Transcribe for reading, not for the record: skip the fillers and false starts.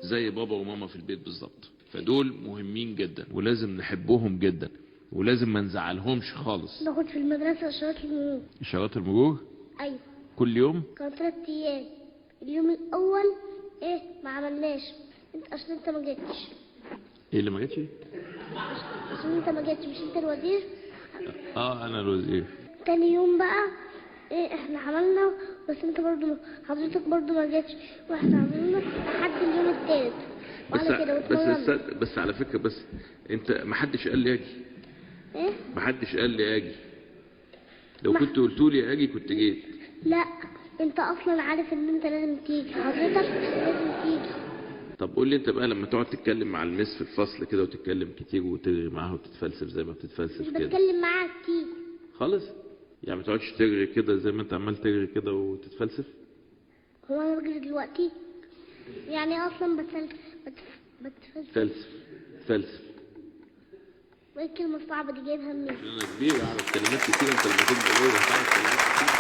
زي بابا وماما في البيت بالظبط. فدول مهمين جدا ولازم نحبهم جدا ولازم ما نزعلهمش خالص. باخد في المدرسة إشارات المرور. اشارات المرور؟ أيوة. كل يوم؟ كان 3 أيام. اليوم الأول إيه ما عملناش، أنت عشان أنت ما جيتش. ايه اللي ما جاتش؟ عشان أنت ما جيتش، مش أنت الوزير؟ اه انا الوزير. تاني يوم بقى إيه إحنا عملنا، بس أنت برضو حضرتك برضو ما جيتش، وإحنا عملنا لحد اليوم التالت. بس وعلى كده بس واتمرنا. بس على فكرة، بس انت ما حدش قال لي اجي. إيه؟ ما حدش قال لي اجي. لو كنت قلت لي اجي كنت جيت. لا أنت أصلا عارف إن أنت لازم تيجي، حضرتك لازم تيجي. طب قول لي انت بقى، لما تقعد تتكلم مع المس في الفصل كده وتتكلم كتير وترغي معاها وتتفلسف زي ما مش بتتفلسف كده. بتكلم معاها كتير. خالص؟ يعني ما تقعدش ترغي كده زي ما انت عمال ترغي كده وتتفلسف؟ هو انا بجري دلوقتي؟ يعني اصلا بتفلسف. فلسف فلسف. وايه الكلمة الصعبة دي جايبها منين؟ انا كبير، اعرف كلمات كتير. انت لما تكبر هتعرف كلمات كتير.